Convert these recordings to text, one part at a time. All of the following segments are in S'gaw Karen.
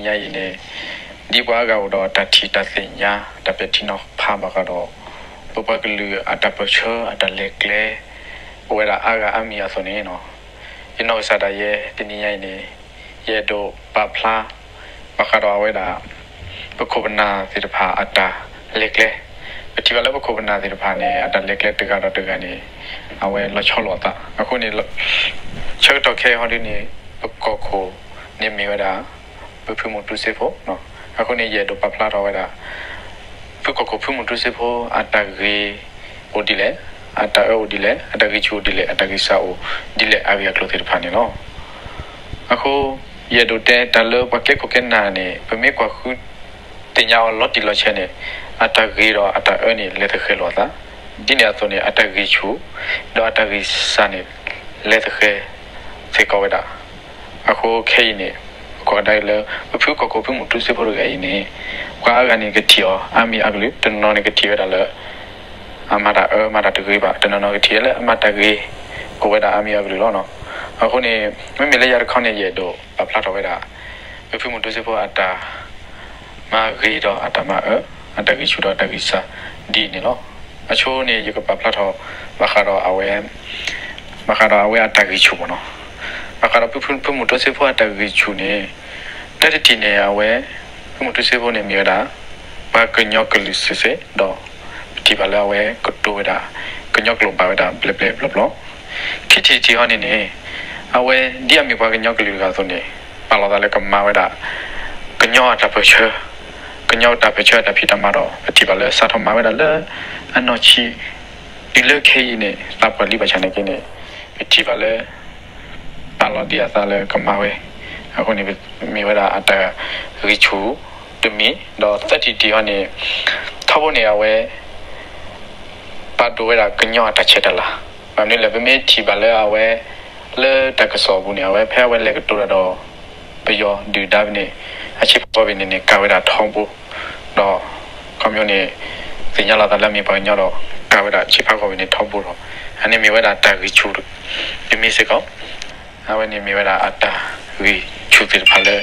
တနံၤညါအံၤန့ၣ် ဒ်ပှၤအါဂၤအိၣ်ဒီးတၢ်ထံၣ်တၢ်သ့ၣ်ညါ တၢ်ပဲာ်ထံနီၤဖးဘၣ်ဃးဒီး ပပှၤကလုာ်အတၢ်ပၢၢ်ဆၢအတၢ်လဲၤကျဲ အိၣ်ဝဲဒၣ်အါဂၤအါမံၤအသိးန့ၣ်လီၤ. ယနီၢ်ကစၢ်ဒၣ်ယဲ တနံၤညါအံၤန့ၣ် ယအဲၣ်ဒိးပာ်ဖျါ ဘၣ်ဃးဒီးအဝဲဒၣ် ပခိၣ်ပနၢ်သ့ၣ်တဖၣ်အတၢ်လဲၤကျဲ, ပထံၣ်ဘၣ်လၢပခိၣ်ပနၢ်သ့ၣ်တဖၣ်န့ၣ် အတၢ်လဲၤကျဲတဂၤဒီးတဂၤန့ၣ် အဝဲလီၤဆီလိာ်အသး. အဃိန့ၣ် ဆၢကတီၢ်ခဲအံၤဟီဒုန့ၣ် ပကီၢ်ခိၣ်န့ၣ်မ့ၢ်ဝဲဒၣ် ပဖုမူတူစ့ဖိ, အဃိန့ၣ် ယအဲၣ်ဒိးပာ်ဖျါထီၣ်ဝဲဒၣ် ဖုကီၢ်ခိၣ်ဖုမူတူစ့ဖိ အတၢ်ဂ့ၤအိၣ်ဒ်လဲၣ်, အတၢ်အၢအိၣ်ဒ်လဲၣ်, အတၢ်ဂံၢ်ဆူၣ်အိၣ်ဒ်လဲၣ်, အတၢ်ဂံၢ်စၢ်အိၣ်ဒ်လဲၣ် အဂ့ၢ်အကျိၤသ့ၣ်တဖၣ်န့ၣ်လီၤ. အဃိ ယအဲၣ်ဒိးတဲတၢ်လၢပှၤကဲခိၣ်ကဲနၢ်န့ၣ် ပမ့ၢ်ကွၢ်ဃုသ့ၣ်ညါအီၤလီၤတံၢ်လီၤဆဲးန့ၣ် အတၢ်ဂ့ၤဒီးအတၢ်အၢန့ၣ် လဲၤသဃဲၤလိာ်အသး, ဒ်န့ၣ်အသိးန့ၣ် အတၢ်ဂံၢ်ဆူၣ် ဒီးအတၢ်ဂံၢ်စၢ်န့ၣ် လဲၤသဃဲၤစ့ၢ်ကီးဝဲဒၣ်. အဃိခဲအံၤန့ၣ် ပကွၢ်ကဒါက့ၤလၢ ပဖုကီၢ်ခိၣ်ဖုမူတူစ့ဖိတဂၤအံၤန့ၣ် ပှၤအါဂၤန့ၣ်ကထံၣ်အီၤအါမံၤအါကလုာ်, တနီၤနီၤန့ၣ်ကထံၣ်ဝဲဒၣ်လၢ အမၤတၢ်အၢမၤတၢ်တဂ့ၤဘၣ်, တနီၤနီၤကထံၣ်ဝဲလၢအမၤတၢ်ဂ့ၤ အိၣ်ဝဲဒၣ်အါမံၤအါကလုာ်လီၤ. အဃိန့ၣ် မ့မ့ၢ်လၢယၤတခီန့ၣ် ယအဲၣ်ဒိးပာ်ဖျါထီၣ်ဝဲဒၣ် ပဖုမူတူစ့ဖိအတၢ် မၤဂ့ၤဒီးအတၢ်မၤအၢ, အတၢ်ဂံၢ်ဆူၣ်ဒီးအတၢ်ဂံၢ်စၢ်ဒ်အံၤန့ၣ်လီၤ. အဆိန့ၣ် ယကပာ်ဖျါထီၣ် ဘၣ်ဃးဒီးအဝဲ ဘၣ်ဃးဒီးအဝဲအတၢ်ဂံၢ်ဆူၣ်မ့ၢ်နီၤ, ဘၣ်ဃးဒီးဖုဖုမူတူစ့ဖိအတၢ်ဂံၢ်ဆူၣ်န့ၣ် တၢ်တထံၣ်န့ၣ် အဝဲ ဖုမူတူစ့ဖိန့ၣ်မ့ၢ်ဝဲဒၣ် ပှၤကညီကလုာ်စ့ၢ်စ့ၢ်ဒီး ပထံၣ်ဘၣ်လၢအဝဲကတိၤဝဲဒၣ် ကညီကျိာ်ဘၣ်ဝဲဒၣ်ဘျဲၣ်ဘျဲၣ်ဘျီဘျီ, ခံထံၣ်တထံၣ်ဟီန့ၣ်န့ၣ် အဝဲဒ်အမ့ၢ်ပှၤကညီကလုာ်တဂၤအသိးန့ၣ် ပာ်လီၤသးလၢကမၤဝဲဒၣ် ကညီအတၢ်ပၢၢ်ဆၢ, ကညီတၢ်ပၢၢ်ဆၢအတၢ်ဖံးတၢ်မၤဒီး ပထံၣ်ဘၣ်လၢစးထီၣ်မၤဝဲဒၣ်လၢ အနီၢ်ဆံး တုၤလၢခဲအံၤန့ၣ် သးပှၢ်လံဘၣ်ဆၣ်နာ်က့န့ၣ် ပထံၣ်ဘၣ်လၢ ပာ်လီၤဒံးအသးလၢကမၤဝဲ, အဃိန့ၣ် မ့ၢ်ဝဲဒၣ်အတၢ်ဂံၢ်ဆူၣ်တမံၤ, ဒီးသၢထံၣ်တထံၣ်ဟီန့ၣ် ထီဘိန့ၣ် အဝဲ ပာ်ဒိၣ်ဝဲဒၣ်ကညီအတၢ်ဆဲးတၢ်လၤ, ဘၣ်မနုၤလဲၣ် ပမ့ၢ်ထံၣ်ဘၣ်လၢအဝဲ လၢတၢ်ကစီၣ်အပူၤန့ၣ် အဝဲဖဲအဝဲလဲၤကတိၤတၢ်ဒီး ပယီၤဒုၣ်ဒါဖဲန့ၣ် အဆ့ဖးကီၢ်ဖဲန့ၣ်န့ၣ် ကၤဝဲဒၣ်ထီဘိ, ဒီး ခီပညီန့ၣ် သ့ၣ်ညါလီၤသးလၢအမ့ၢ်ပှၤကညီဒီး ကၤဝဲဒၣ်ဆ့ဖးကီၢ်ဖဲန့ၣ်ထီဘိဒီး အန့ၣ်မ့ၢ်ဝဲဒၣ်တၢ်ဂံၢ်ဆူၣ်တမံၤစ့ၢ်ကီး, အဝဲန့ၣ်မ့ၢ်ဝဲဒၣ်အတၢ်ဂံၢ်ဆူၣ်သ့ၣ်တဖၣ်လၢ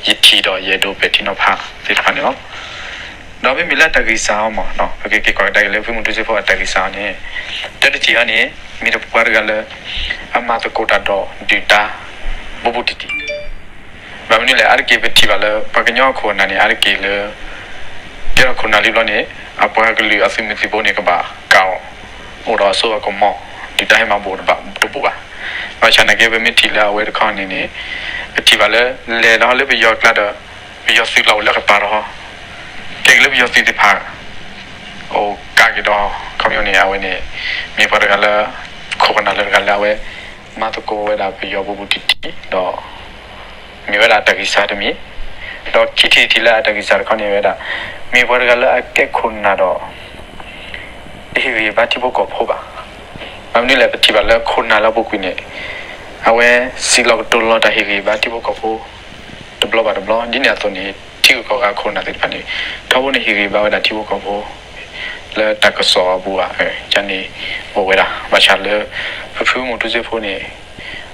ယထံၣ်ဒီးယအဲၣ်ဒိးပဲာ်ထံနီၤဖးသ့ၣ်တဖၣ်န့ၣ်လီၤ. ဒီးမ့မ့ၢ်လၢအတၢ်ဂံၢ်စၢ်အီၤမ့ၢ်နီၤ ပကက့ၤကွၢ်ကဒါက့ၤလၢဖုမူတူစ့ဖိအတၢ်ဂံၢ်စၢ်အီၤန့ၣ် တၢ်တထံၣ်အီၤန့ၣ် မ့ၢ်တပှၤတဂၤလၢ အမၤသကိးတၢ်ဒီးဒုၣ်ဒါ ဘူးဘူးတံၢ်တံၢ် ဘၣ်မနုၤလဲၣ် အါတက့ၢ်ပထံၣ်ဘၣ်လၢ ပှၤကညီအခိၣ်အနၢ်န့ၣ် အါတက့ၢ်လၢ ကဲထီၣ်ခိၣ်နၢ်လံဘျီန့ၣ် အပှၤကလုာ်အသုးမုၢ်သံၣ်ဘိန့ၣ် ကဘၣ်ကးအီၤ အိၣ်ဒီးအစိအကမီၤ ဒုၣ်ဒါဟဲမၤဘူးတဘၣ်တဘူးဘၣ်. ဘၣ်ဆၣ်နာ်က့ ပမ့ၢ်ထံၣ်လၢအဝဲတခီန့ၣ်န့ၣ် ပထံၣ်ဘၣ်လၢ လဲၤလီၤလၢပယီၤကျါဒီး ပယီၤသုးလီၤအိၣ်လၢအကပၤဒီး ကဲက့ၤလၢပယီၤသုးသ့ၣ်တဖၣ် အိၣ်ကးက့ၤဒီး ခီပညီန့ၣ် အဝဲန့ၣ် မ့ၢ်ပှၤတဂၤလၢ ခိၣ်ကနၢ်လၢတဂၤလၢအဝဲ မၤသကိးဝဲဒၣ်ပယီၤဘူးဘူးတံၢ်တံၢ်ဒီး မ့ၢ်ဝဲဒၣ်အတၢ်ဂံၢ်စၢ်တမံၤ, ဒီးခံထံၣ်တထံၣ်လၢအတၢ်ဂံၢ်စၢ်တခီန့ၣ်ဝဲဒၣ် မ့ၢ်ပှၤတဂၤလၢအကဲခိၣ်နၢ်ဒီး တဟ့ၣ်ဂံၢ်ဘါထံဖိကီၢ်ဖိဘၣ်. ဘၣ်မနုၤလဲၣ် ပထံၣ်ဘၣ်လၢခိၣ်နၢ်လၢအပူၤကွံာ်န့ၣ် အဝဲစံးလီၤကတိၤလီၤတၢ်ဟ့ၣ်ဂံၢ်ဘါထံဖိကီၢ်ဖိ တဘျီဘၣ်တဘျီ ဒ်န့ၣ်အသိးန့ၣ် ထံဂုၤကီၢ်ဂၤခိၣ်နၢ်သ့ၣ်တဖၣ်န့ၣ် ထီဘိန့ၣ်ဟ့ၣ်ဂံၢ်ဘါဝဲဒၣ်ထံဖိကီၢ်ဖိ လၢတၢ်ကစီၣ်အပူၤဘၣ် ယန့ၣ် အိၣ်ဝဲဒၣ် ဘၣ်ဆၣ်လၢ ပဖုမူတူစ့ဖိန့ၣ်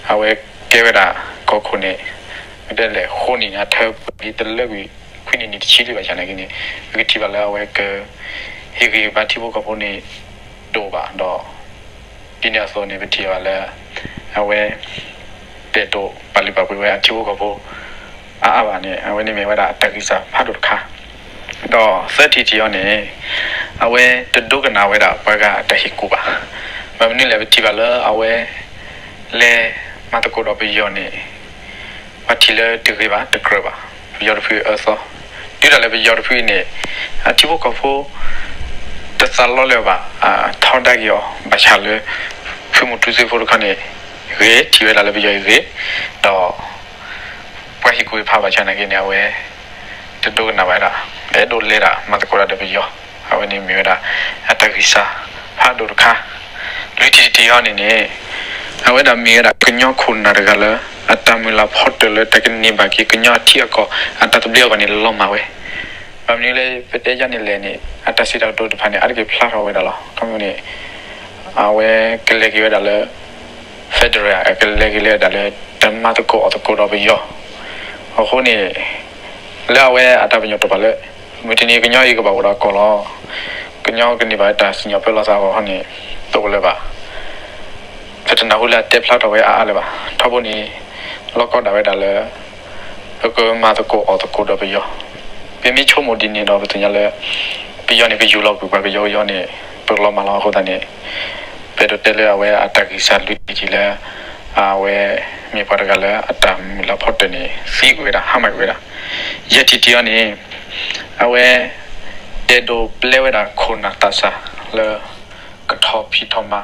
အဝဲကဲဝဲဒၣ်ကီၢ်ခိၣ်န့ၣ် မ့ၢ်တဲလဲၣ် ဃိးနံၣ်န့ၣ် အထၢပှဲၤလံတလၢကွံာ် ခွံနံၣ်နံၣ်တဆံလံဘၣ်ဆၣ်နာ်က့န့ၣ် ပကထံၣ်ဘၣ်လၢအဝဲက ဟ့ၣ်ဂံၢ်ဘါထံဖိကီၢ်ဖိန့ၣ် တအိၣ်ဘၣ်ဒီး ဒ်န့ၣ်အသိးန့ၣ် ပထံၣ်ဘၣ်လၢ အဝဲ တအဲၣ်ဒိးပာ်လုၢ်ပာ်ပှ့ၤဝဲအထံဖိကီၢ်ဖိ အါအါဘၣ်န့ၣ် အဝဲန့ၣ်မ့ၢ်ဝဲဒၣ်အတၢ်ဂံၢ်စၢ်ဖးဒိၣ်တခါ, ဒီးသၢထံၣ်တထံၣ်အီၤန့ၣ် အဝဲတဒိကနၣ်ဝဲဒၣ်ပှၤဂၤအတၢ်ဟ့ၣ်ကူၣ်ဘၣ်. ဘၣ်မနုၤလဲၣ် ပထံၣ်ဘၣ်လၢအဝဲ လဲၤမၤသကိးဒီးပယီၤန့ၣ် ပှၤထံၣ်လၢတဂ့ၤဘၣ်တကြၢးဘၣ်, ပယီၤတဖုအၢသီ, တုၤဒၣ်လဲာ်ပယီၤတဖုအံၤန့ၣ် အထံဖိကီၢ်ဖိ တသးလီလၢၤဘၣ် ထီဒါက့ၤအီၤ ဘၣ်ဆၣ်လၢ ဖုမူတူစ့ဖိတခီန့ၣ် ဂ့ၤ ထံၣ်ဝဲဒၣ်လၢပယီၤအံၤဂ့ၤ, ဒီး ပှၤဟ့ၣ်ကူၣ်ဟ့ၣ်ဖးဘၣ်ဆၣ်နာ်က့န့ၣ် အဝဲ တဒိကနၣ်ဘၣ်ဝဲဒၣ် အဲၣ်ဒိးလဲၤဒၣ်မၤသကိးတၢ်ဒီးပယီၤ, အဝဲန့ၣ်မ့ၢ်ဝဲဒၣ် အတၢ်ဂံၢ်စၢ်ဖးဒိၣ်တခါ, လွံၢ်ထံၣ်တထံၣ်အီၤန့ၣ်န့ၣ် အဝဲဒၣ်မ့ၢ်ဝဲဒၣ်ကညီခိၣ်နၢ်တဂၤလၢ အတၢ်မုၢ်လၢ်ဖီတၢၢ်လၢတၢ်ကန့ၢ်ဘၣ်က့ၤကညီအထံအကီၢ် အတၢ်သဘျ့အဂီၢ်န့ၣ် လီၤမၢ်ဝဲ ဘၣ်မနုၤလၢပတဲယါန့ၣ်လဲၣ်န့ၣ် အတၢ်စံးတၢ်ကတိၤတဖၣ်န့ၣ် အါတက့ၢ်ဖျါထီၣ်ဝဲဒၣ်လီၤ. ခီပညီန့ၣ် အဝဲကလဲၤက့ၤဝဲဒၣ်လၢ federal ကလဲၤက့ၤလၢဒၣ်လၢ တမၤသကိးအီၣ်သကိးဒီးပယီၤ, အဃိန့ၣ် လၢအဝဲအတၢ်ပညိၣ်တဖၣ်လၢ မုၢ်တနံၤကညီအံၤကဘၣ်အိၣ်ဒီးကီၢ်လီၤ. ကညီကန့ၢ်ဘၣ်တၢ်စံၣ်ညီၣ်ပၢလီၤသးအဂီၢ်န့ၣ် တအိၣ်လၢၤဘၣ်. ပတနၢ်ဟူလၢအတဲဖျါထီၣ်ဝဲအါအါလၢၤဘၣ်. ထီဘိန့ၣ် လီၤကီဒၣ်ဝဲဒၣ်လၢ ပကမၤသကိးအီၣ်သကိးဒီးပယီၤ. ပမ့ၢ်ဆိကမိၣ်ဒ်န့ၣ်ဒီး ပသ့ၣ်ညါလၢ ပယီၤန့ၣ်ကယူၢ်လီၤကွံာ်ပှၤကညီကညီန့ၣ် ပကလီၤမၢ်လီၤ. အဃိသတးန့ၣ် ပအဲၣ်ဒိးတဲလၢအဝဲအတၢ်ဂံၢ်စၢ်လွံၢ်ထံၣ်လၢ အဝဲမ့ၢ်ပှၤတဂၤလၢအတၢ်မုၢ်လၢ်ဖီတၢၢ်န့ၣ် သံကွံာ်ဝဲဒၣ် ဟါမၢ်ကွံာ်ဝဲဒၣ်. ယဲၢ်ထံၣ်တထံၣ်အံၤန့ၣ် အဝဲ တအဲၣ်ဒိးပျဲဝဲဒၣ်ခိၣ်နၢ်သးစၢ်လၢ ကထီၣ်ဖံးထီၣ်မၤ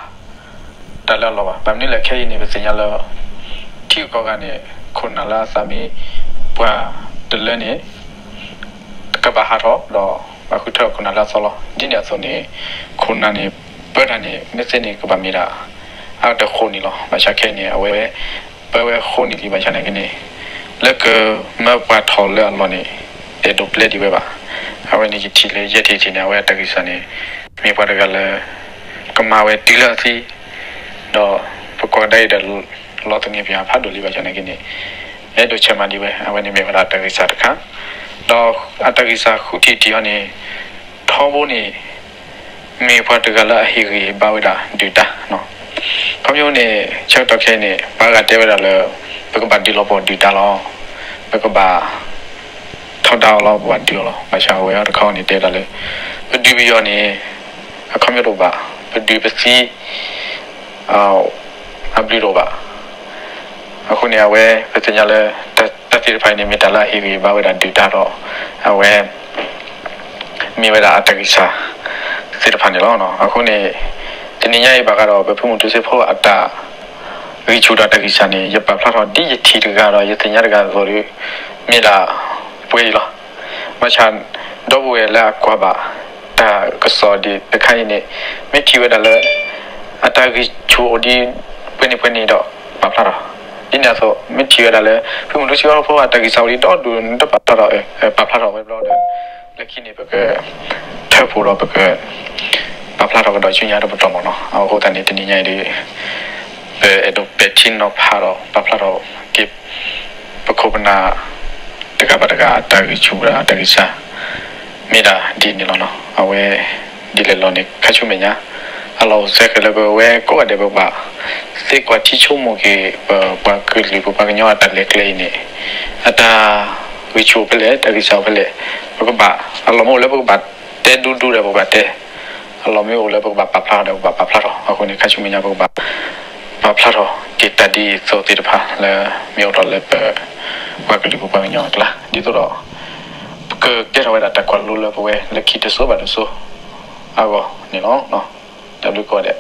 တၢ်လၢအလီၢ်ဘၣ်. ဘၣ်မနုၤလဲၣ် ခဲအံၤန့ၣ် ပသ့ၣ်ညါလၢ ထံဂုၤကီၢ်ဂၤန့ၣ် ခိၣ်နၢ်လၢအသးမ့ၢ်ပှၤတလၢန့ၣ် ကဘၣ်ဟးထီၣ်ဒီး ဘၣ်ဃုထၢခိၣ်နၢ်လၢအသီလီၤ. ဒ်န့ၣ်အသိးန့ၣ် ခိၣ်နၢ်န့ၣ် ပၢတၢ်န့ၣ် မ့ၢ်သ့န့ၣ် ကဘၣ်မ့ၢ်ဒၣ် အါတဃိးနံၣ်လီၤ. ဘၣ်ဆၣ်ခဲအံၤန့ၣ် အဝဲ ပၢဝဲဃိးနံၣ်လံ ဘၣ်ဆၣ်နာ်က့န့ၣ် လၢကမၢပှၤထီၣ်လၢအလီၢ်န့ၣ် တအဲၣ်ဒိးပျဲဒံးဝဲဘၣ်. အဝဲန့ၣ်ယထံၣ်လၢ ယဲၢ်ထံၣ်တထံၣ်န့ၣ် အဝဲအတၢ်ဂံၢ်စၢ်န့ၣ် မ့ၢ်ပှၤတဂၤလၢ ကမၤဝဲတုၤလၢအသံ ဒီးပကွၢ်ကဒါအံၤဒီး လီၤသန့ၤပှၤဖးဒိၣ်လံ ဘၣ်ဆၣ်နာ်က့န့ၣ် အဲၣ်ဒိးဆဲးမၤဒံးဝဲ အဝဲန့ၣ်မ့ၢ်ဝဲဒၣ်အတၢ်ဂံၢ်စၢ်တခါ. ဒီးအတၢ်ဂံၢ်စၢ်ဃုထံၣ်တထံၣ်အံၤန့ၣ် ထီဘိန့ၣ် မ့ၢ်ပှၤတဂၤလၢအဟ့ၣ်ဂံၢ်ဘါဝဲဒၣ်ဒုၣ်ဒါ ခီဖျိန့ၣ် ဆၢကတီၢ်ခဲအံၤန့ၣ် ပှၤဂၤတဲဝဲဒၣ်လၢ ပကဘၣ်ဒုးလီၤပှီၢ်ဒုၣ်ဒါလီၤ. ပကဘၣ် ထီဒါအီၤလီၤ ပဘၣ်ဒုးအီၤလီၤ. ဘၣ်ဆၣ်အဝဲအီၤတခီန့ၣ် တဲဝဲဒၣ်လၢ ပဒုးပယီၤန့ၣ် အခီပညီတအိၣ်ဘၣ်, ပဒုးပသံ အဘျုးတအိၣ်ဘၣ်. အဃိန့ၣ် အဝဲပသ့ၣ်ညါလၢ တၢ်သ့ၣ်တဖၣ်အံၤန့ၣ် မ့ၢ်တၢ်လၢအဟ့ၣ်ဂံၢ်ဘါဝဲဒၣ်ဒုၣ်ဒါဒီး အဝဲ မ့ၢ်ဝဲဒၣ်အတၢ်ဂံၢ်စၢ်သ့ၣ်တဖၣ်န့ၣ်လီၤ. အဃိန့ၣ် တနံၤညါအံၤဘၣ်ဃးဒီး ပဖုမူတူစ့ဖိအတၢ်ဂံၢ်ဆူၣ်ဒီးတၢ်ဂံၢ်စၢ်န့ၣ် ယပာ်ဖျါထီၣ်ဒ်ယထံၣ်တဂၤဒီး ယသ့ၣ်ညါတဂၤအသိးဒီး မ့ၢ်ဒၣ်ပှဲၤအံၤလီၤ. ဘၣ်ဆၣ် ဒီပုၢ်ဝဲၢ်လၢအကွၢ်ဘၣ် တၢ်ကစီၣ်ဒ်တခါအံၤန့ၣ် မ့ၢ်ထံၣ်ဝဲဒၣ်လၢ အတၢ်ဂံၢ်ဆူၣ်အိၣ်ဒ်ပှဲၤန့ၣ်ပှဲၤန့ၣ်ဒီး ပာ်ဖျါထီၣ်. ဒ်န့ၣ်အသိး မ့ၢ်ထံၣ်ဝဲဒၣ်လၢ ဖုမူတူစ့ဖိအတၢ်ဂံၢ်စၢ်အိၣ်ဒ်ဒီဒူၣ်န့ၣ် တပာ်ဖျါထီၣ်, ပာ်ဖျါထီၣ်ဝဲဘျီဒီး လၢခံန့ၣ် ပက ထၢဖှိၣ်ဒီးပက ပာ်ဖျါထီၣ်ကဒီးဆူညါတပတီၢ်မးနီၤ. အဃိသတးန့ၣ် တနံၤညါအံၤဒီး ပအဲၣ်ဒိးပဲာ်ထံနီၤဖးဒီး ပာ်ဖျါထီၣ်က့ၤ ပခိၣ်ပနၢ် တဂၤဘၣ်တဂၤ အတၢ်ဂံၢ်ဆူၣ်ဝဲဒၣ် အတၢ်ဂံၢ်စၢ် မ့ၢ်ဒၣ်ဒ်န့ၣ်လီၤနီၤ. အဝဲ ဒ်လဲၣ်လီၤန့ၣ် ခါဆူမဲာ်ညါ အလီၢ်အိၣ်သဲဃဲၤလၢပဝဲကိးဂၤဒဲး ပကဘၣ် သ့ကွၢ်ထံဆိကမိၣ်က့ၤ ပပှၤကလုာ် ပပှၤကညီအတၢ်လဲၤကျဲအံၤန့ၣ် အတၢ်ဂံၢ်ဆူၣ်အိၣ်ဖဲလဲၣ်, တၢ်ဂံၢ်စၢ်အိၣ်ဖဲလဲၣ်, ပကဘၣ် အလီၢ်မ့ၢ်အိၣ်လၢပကဘၣ်တဲဒူဒူဒီး ပကဘၣ်တဲ, အလီၢ်မ့ၢ်အိၣ်လၢပကဘၣ်ပာ်ဖျါထီၣ်ဒီး ပကဘၣ်ပာ်ဖျါထီၣ်. အဃိန့ၣ် ခါဆူမဲာ်ညါ ပကဘၣ် ပာ်ဖျါထီၣ်က့ၤတၢ်ဒ်သိးသ့ၣ်တဖၣ်လၢ မ့ၢ်အိၣ်ထီၣ်လၢပ ပှၤကလုာ်ပပှၤကညီအကျါ ဒ်သိးဒီး ပကကဲထီၣ်ဝဲဒၣ်တၢ်ကွၢ်လိလၢပဝဲလၢခံတစိၤဘၣ်တစိၤအဂီၢ်န့ၣ်လီၤ. တၢ်ဘျုးကိးဂၤဒဲး.